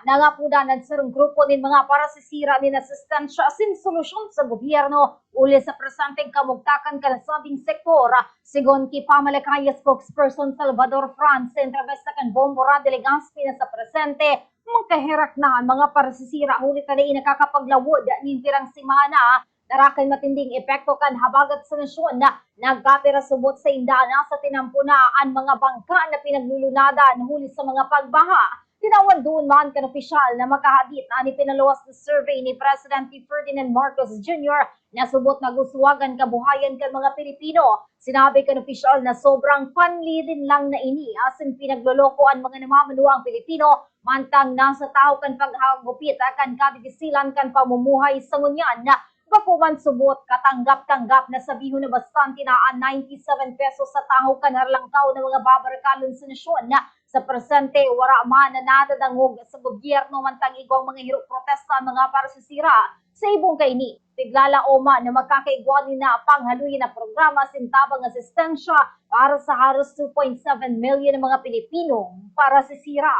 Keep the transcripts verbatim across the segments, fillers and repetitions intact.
Nangapodan an sarong grupo nin mga parasisira nin asistensya asin solusyon sa gobyerno huli sa presenteng kamugtakan kan nasabing sektor. Segun ki Pamalacayo spokesperson Salvador Franz sa entrevista kan Bombo Radio Legazpi na sa presente, makaherak na an mga parasisira huli ta dai nakakapaglawod nin pirang semana. Dara kan matinding epekto kan habagat sa nasyon. Nagkapira subot sa inda na sa tinampo na an mga bangka na pinaglulunadan huli sa mga pagbaha. Tinawan duon man kan opisyal na makahadit na an ipinaluwas na survey ni Presidente Ferdinand Marcos Junior na subot nag-uswag an kabuhayan kan mga Pilipino. Sinabi kan opisyal na sobrang panlilin lang na ini asin pinagloloko an mga namamanuang Pilipino, mantang nasa tahaw kan paghagupit kan kadidisilan kan pamumuhay sa ngunyan. Bako man subot katanggap-tanggap na sabihon na bastante na an ninety-seven pesos sa tahaw kan harlangkaw na mga babarakalon sa nasyon. Sa presente, wara man na nadadangog sa gobyerno, mantang igwang mga hirop protesta ang mga parasisira. Sa ibong kaini, tiglalaom man na magkakaigwa nin na panghaluy na programa asin tabang asistensya para sa haros two point seven million na mga Pilipinong parasisira.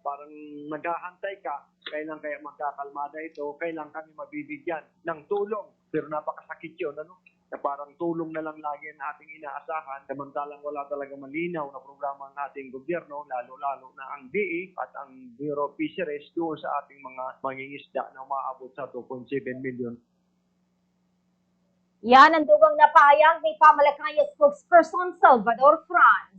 Parang naghahantay ka, kailan kaya magkakalmada ito, kailan kami mabibigyan ng tulong. Pero napakasakit yun, ano? Na parang tulong na lang lagi ang ating inaasahan, samantalang wala talaga malinaw na programa ang ating gobyerno, lalo-lalo na ang D E at ang Bureau of Fisheries doon sa ating mga mangingisda na umaabot sa two point seven million. Yan ang dugang na pahayag ni Pamalacayo spokesperson Salvador Franz.